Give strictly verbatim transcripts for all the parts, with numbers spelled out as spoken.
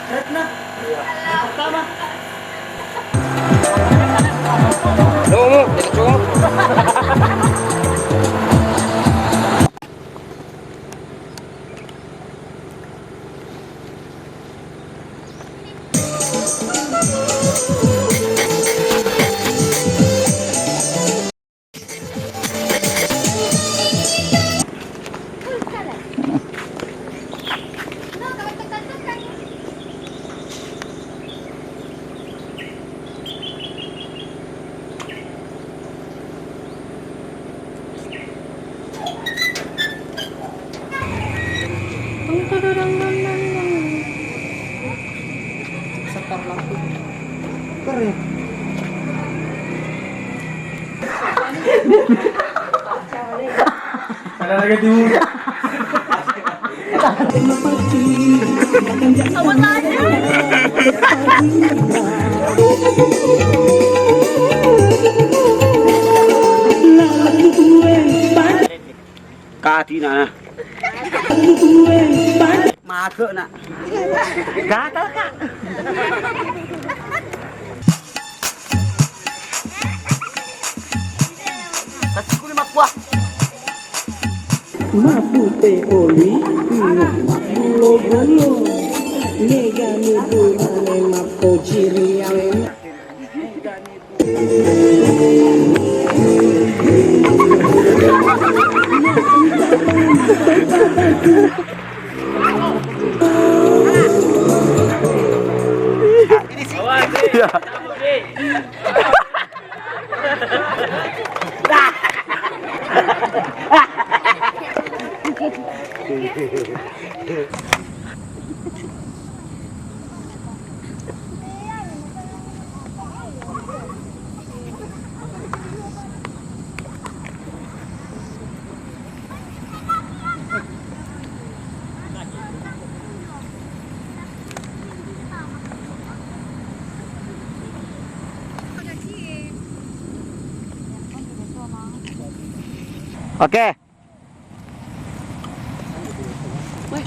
Retna. Pertama. Lu, lu, kita cungok. Setor lampu. Keren. Ada lagi timu. Kati na. Masuk nak. Gatal kak. Kasih kulit mak kuah. Mabute oli, mabbulo-bulo. Megani burane mapojiri alena. Iya. Oke. Weh,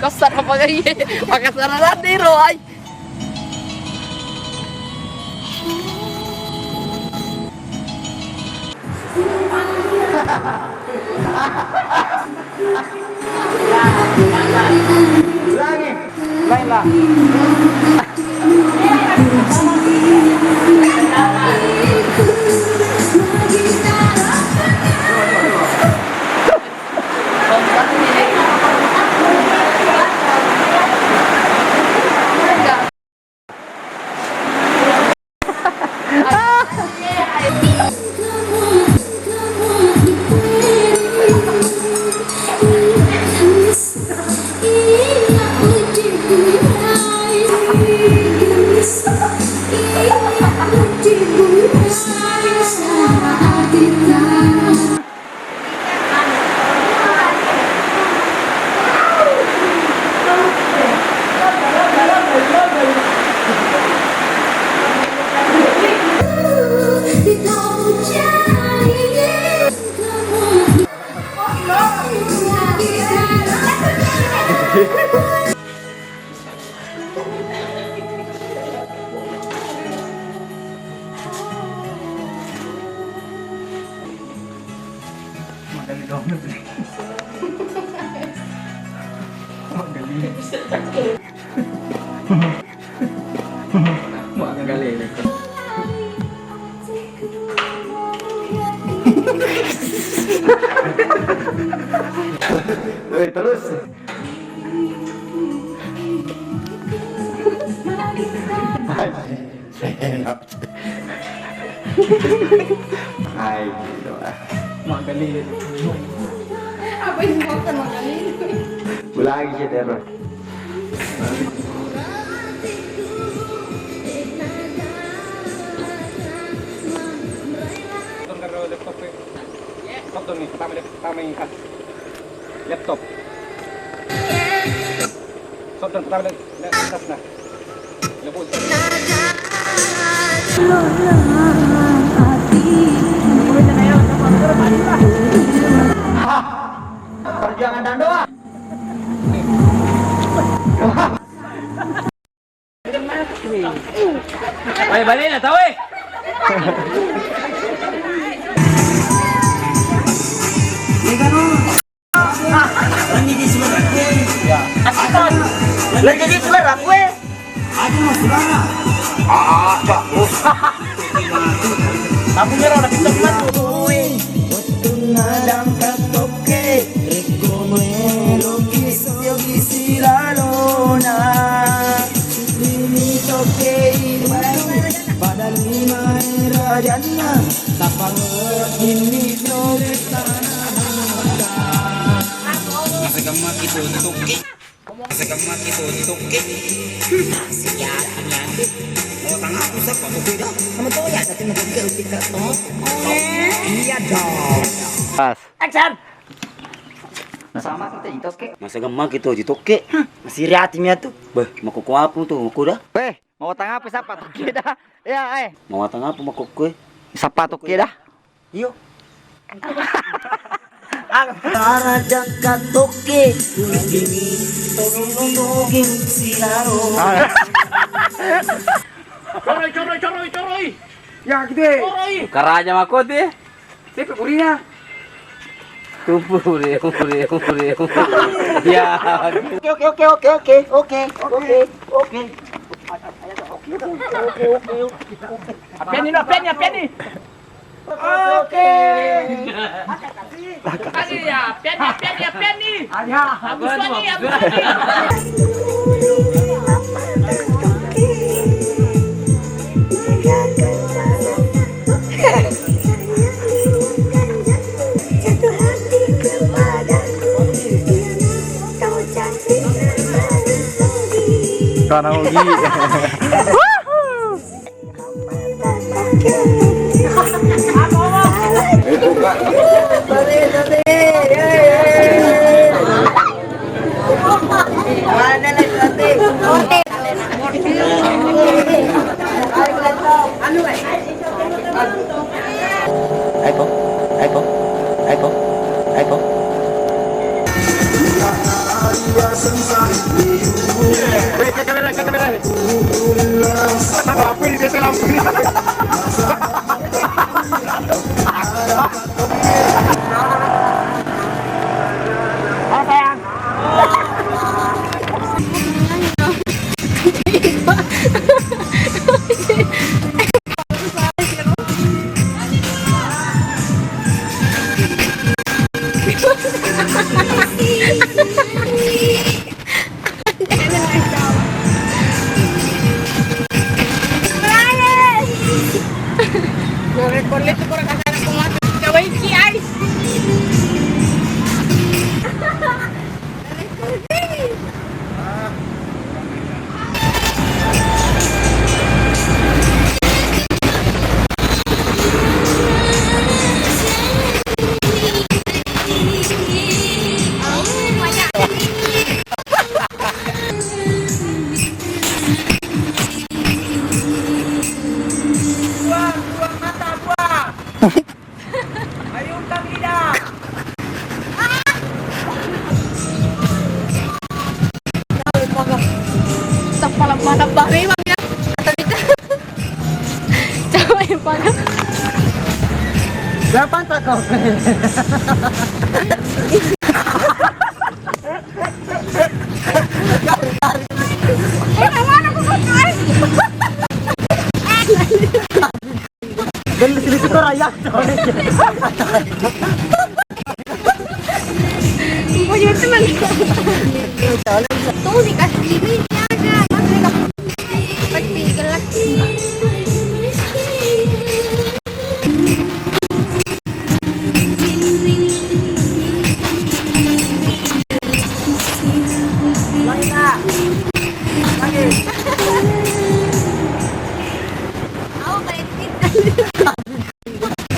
kasar apa kali? Pakai sarana diro, ay. Ulangi. Lain lah. Magali dong. Magali. Magali. Woi, terus. Hai, gitu lah. Magali. Apa yang dimakan magali? Ulangi, Cedera. Laptop nih, pertama, pertama yang tas. Laptop. Software pertama dari, dari atas, nah. Lebur. Perjuangan dan doa. Balik-balik na tau, eh. Lagi di sebelah gue. Lagi di sebelah gue. Aduh, saudara. Ah, bagus. Lampunya udah pinter banget. Oi, wettunna dangka tokke, rekko meloki sio gisi lalona. Ini tokke ibu, pada lima rajanna, tapang ini joget tanah. Masa gemma itu tokke. Segemma itu tokke. Siap, siap. Oh, tangan aku siapa? Aku tidak. Kamu tahu ya, tapi mau pikir kita toh. Iya dong. Pas. Action. Sama kita itu tokke. Masa gemma kita itu tokke. Masih riati mi atu. Beh, mau koko apa tuh? Aku dah. Weh, mau tang apa siapa tokke dah? Ya, eh. Mau tang apa mau koko? Siapa tokke dah? Iyo. Tara jakka tokke, ulagini, toging, toging, silaro. Coroi, coroi, coroi, coroi. Ya, gitu, eh. Coroi. Karaja makote. Siapa kurina? Kumpul, kumpul, kumpul, kumpul. Ya. Oke, oke, oke, oke, oke, oke, oke, oke. Oke, oke, oke, oke. Apian ni, no, apian ni, apian ni. Oke. Aduh, ya, pian, ya, pian, ya, pian nih. Ada. Habis lagi, habis lagi. Tanah Ugi. Aiko, aiko, aiko, aiko. Weh, ke kamera, ke kamera. Apa ini biasa lampu ini? Halo, sayang. Narekko lettu pura kasana pematu jawaiki ai. Buang, buang mata, buang. Ayo, kami dah. Kepala mana, Bang? Memang ya. Atau tidak? Coba yang mana? Berapa tak kau? Eh, yang mana aku foto, eh? Belum sedikit orang ya. Punya teman. Tuh dikasih ini aja. Mas, mereka pasti gelap.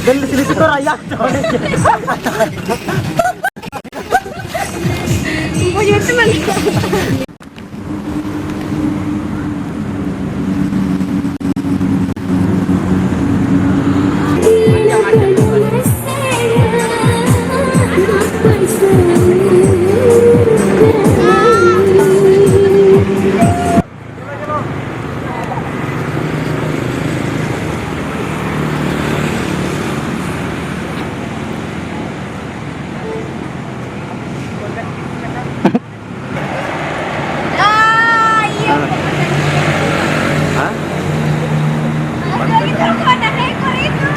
Belli sini situ raya. Punya teman. Ah, iya. Hah? Ada itu, ada ekor itu.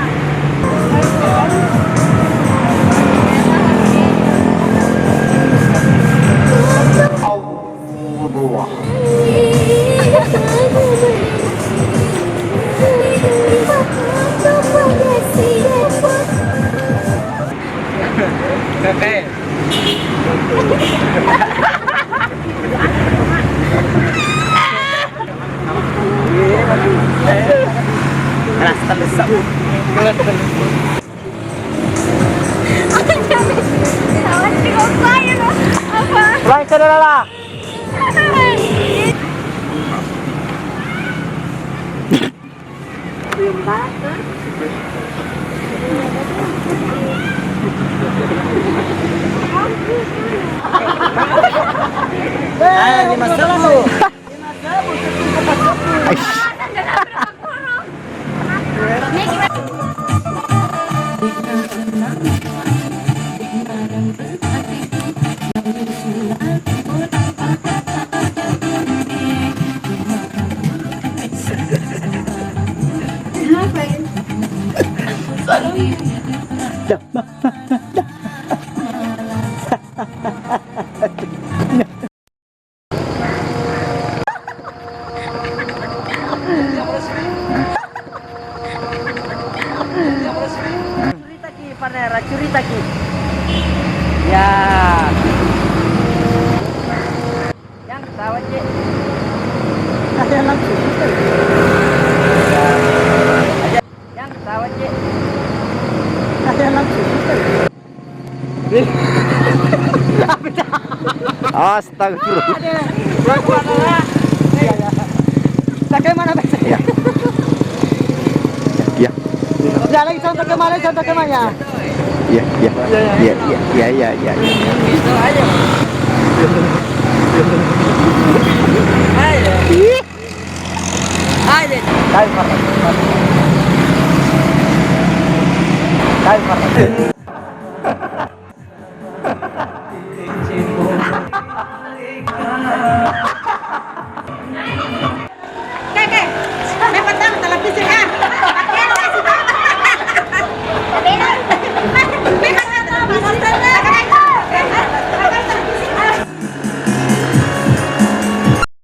Kakek. Kelas telesam. Kelas telesam. Awas, di bawah saya, loh. Apa? Pulang ke dalam lah. Eh, ini masalah tuh. Aish. Curitaki, Panera, curitaki. Ya. Yang ketawa, Cek. Ada yang langsung. Ya. Yang ketawa, Cek. Ada yang langsung. Astagfirullah. Bagaimana, Bang? Iya. Iya. Ya, lagi contoh kemana, contoh kemana? Iya, iya. Iya, iya, iya, iya, iya. Ayo. Ayo. Ayo, Pak. Ayo, Pak.